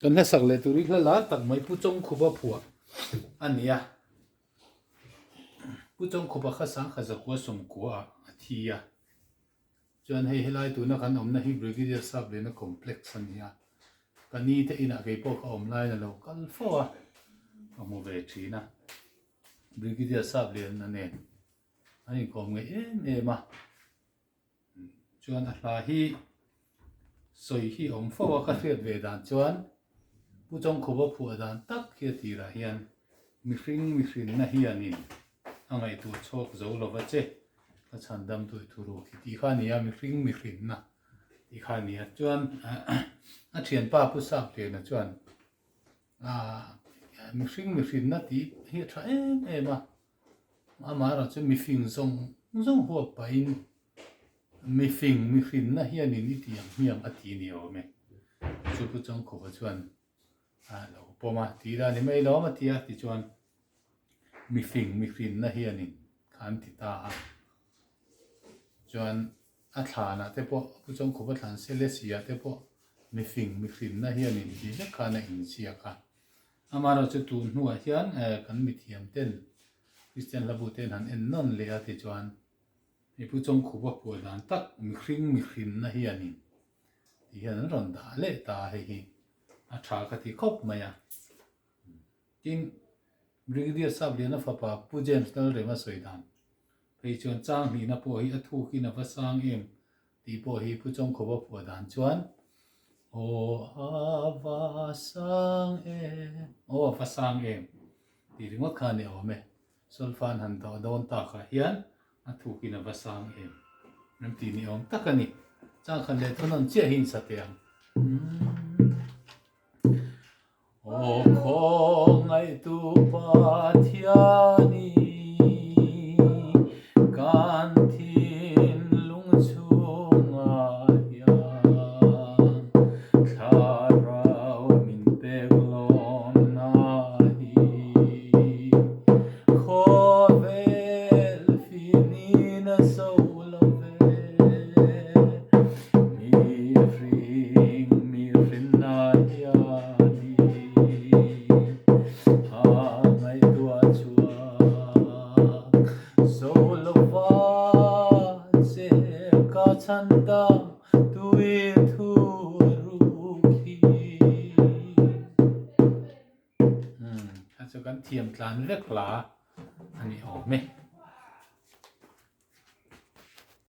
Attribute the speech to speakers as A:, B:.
A: Kan hlasak leh tur hi hla lar tak mai Pu Chawngkhupa phuah a ni a. Pu Chawngkhupa kha sangkhat zakua sawmkua ah a thi a. Chuan hei helai tuna kan awmna hi Brigadier Sapliana Complex a ni a. Ka ni te inah kei pawh ka awm laiin a lo kal fo a, ka hmu ve thin a. Brigadier Sapliana nen an inkawm ngei em em a. Chuan a hla hi sawi hi awm fo a, ka hriat ve dan chuan Pu Chawngkhupa phuah dan tak hi a tirah hian mihring mihrinna hianin a ngaihtuah chhuak zo lova che ka chhan dam tui thu ruk hi tih kha a ni a, mihring mihrinna tih kha a ni a. Chuan a thianpa Pu Sapliana chuan mihring mihrinna tih hi a tha em em a, Amaherawh chu mifing zawng zawng huap pahin mifing mihrinna hianin i ti ang hmiang a ti ni awm e. Chu Pu Chawngkhupa chuan a lo pawm a, ti la ni mai lawm a ti a, tichuan mifing mihrinna hianin kha an ti ta a. Chuan a thlanah te pawh Pu Chawngkhupa thlan Selesih-ah te pawh mifing mihrinna hianin tih vek khan a inziak a. Amaherawh chu tun hnuah hian kan mithiam ten Kristian hlabu ten han en nawn leh a tichuan hei Pu Chawngkhupa phuah dan tak mihring mihrinna hianin tih hian an rawn dah leh ta a, hei hi a tha ka ti khawp mai a. Tin, Brigadier Sapliana fapa Pu James Lalrema sawi dan phei chuan chang hlihna pawh hi a thukin a va sang em Tih pawh hi Pu Chawngkhupa phuah dan chuan Aw a va sang em, aw a va sang em tih ringawt kha a ni awm e. Solfan han dawh dawn takah hian a thukin a va sang em an tih ni awm tak a ni. Changkhan leh thunawn chiah hi insa teh ang. Aw khawngaihtu Pathiani, kan thinlung chhungah hian thlarau min pek lawmna hi khawvel finin a zo lo ve. Mihring mihrinna hianin a ngaihtuah chhuak zo lova che ka chhan dam tui thu ruk hi. Kha chu kan thiam tlan vek la a ni awm e.